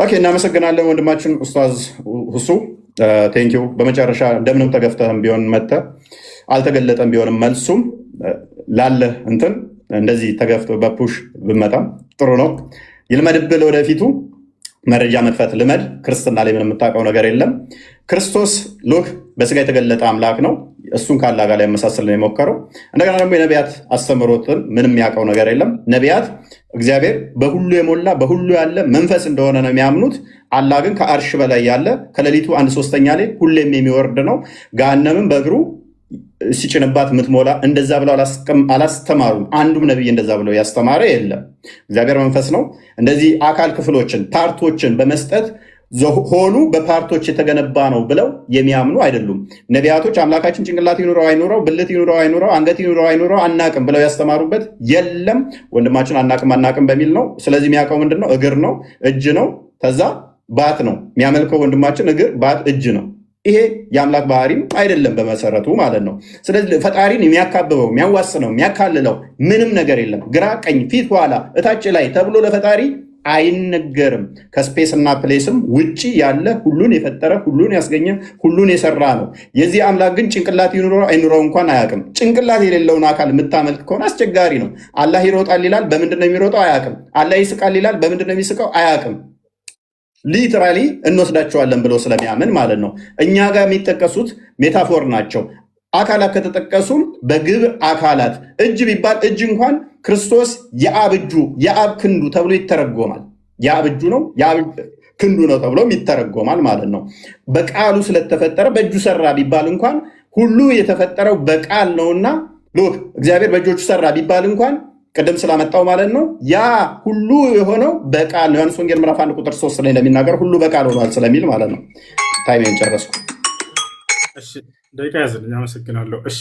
Okay፣ እናመሰግናለን ወንድማችን ኡስታዝ ሁሱ፣ thank you። በመጨረሻ እንደምንም ተገፍተህም ቢሆን መጥተህ አልተገለጠም ቢሆንም መልሱም ላለህ እንትን እንደዚህ ተገፍቶ በ push ብመጣም ጥሩ ነው። ይልመድብህ፣ ለወደፊቱ መረጃ መክፈት ልመድ። ክርስትና ላይ ምን የምታውቀው ነገር የለም። ክርስቶስ look በስጋ የተገለጠ አምላክ ነው። እሱን ከአላህ ጋር ሊያመሳስል ነው የሞከረው። እንደገና ደግሞ የነቢያት አስተምህሮትን ምንም የሚያውቀው ነገር የለም። ነቢያት እግዚአብሔር በሁሉ የሞላ፣ በሁሉ ያለ መንፈስ እንደሆነ ነው የሚያምኑት። አላህ ግን ከአርሽ በላይ ያለ፣ ከሌሊቱ አንድ ሶስተኛ ላይ ሁሌም የሚወርድ ነው። ገሃነምን በእግሩ ሲጭንባት የምትሞላ፣ እንደዛ ብለው አላስተማሩም። አንዱም ነቢይ እንደዛ ብለው ያስተማረ የለም። እግዚአብሔር መንፈስ ነው። እንደዚህ አካል ክፍሎችን part ኦችን በመስጠት whole ኡ በ part ኦች የተገነባ ነው ብለው የሚያምኑ አይደሉም። ነቢያቶች አምላካችን ጭንቅላት ይኑረው አይኑረው፣ ብልት ይኑረው አይኑረው፣ አንገት ይኑረው አይኑረው አናቅም ብለው ያስተማሩበት የለም። ወንድማችን አናቅም አናቅም በሚል ነው። ስለዚህ የሚያውቀው ምንድን ነው? እግር ነው፣ እጅ ነው፣ ከዛ ባት ነው የሚያመልከው። ወንድማችን እግር፣ ባት፣ እጅ ነው። ይሄ የአምላክ ባህሪም አይደለም በመሰረቱ ማለት ነው። ስለዚህ ፈጣሪን የሚያካብበው፣ የሚያዋስነው፣ የሚያካልለው ምንም ነገር የለም። ግራ ቀኝ፣ ፊት ኋላ፣ እታች ላይ ተብሎ ለፈጣሪ አይነገርም። ከ space እና place ም ውጪ ያለ፣ ሁሉን የፈጠረ፣ ሁሉን ያስገኘ፣ ሁሉን የሰራ ነው። የዚህ አምላክ ግን ጭንቅላት ይኑረው አይኑረው እንኳን አያውቅም። ጭንቅላት የሌለውን አካል የምታመልክ ከሆነ አስቸጋሪ ነው። አላህ ይሮጣል ይላል። በምንድን ነው የሚሮጠው? አያውቅም። አላህ ይስቃል ይላል። በምንድን ነው የሚስቀው? አያውቅም። Literally እንወስዳቸዋለን ብሎ ስለሚያምን ማለት ነው። እኛ ጋር የሚጠቀሱት metaphor ናቸው። አካላት ከተጠቀሱም በግብር አካላት እጅ ቢባል እጅ እንኳን ክርስቶስ የአብ እጁ፣ የአብ ክንዱ ተብሎ ይተረጎማል። የአብ እጁ ነው፣ የአብ ክንዱ ነው ተብሎም ይተረጎማል ማለት ነው። በቃሉ ስለተፈጠረ በእጁ ሰራ ቢባል እንኳን ሁሉ የተፈጠረው በቃል ነውና look እግዚአብሔር በእጆቹ ሰራ ቢባል እንኳን ቅድም ስላመጣው ማለት ነው። ያ ሁሉ የሆነው በቃል ነው። ዮሐንስ ወንጌል ምዕራፍ 1 ቁጥር 3 ላይ እንደሚናገር ሁሉ በቃል ሆኗል ስለሚል ማለት ነው። Time ኤን ጨረስኩ። እሺ፣ ደቂቃ ያዝልኝ። አመሰግናለሁ። እሺ።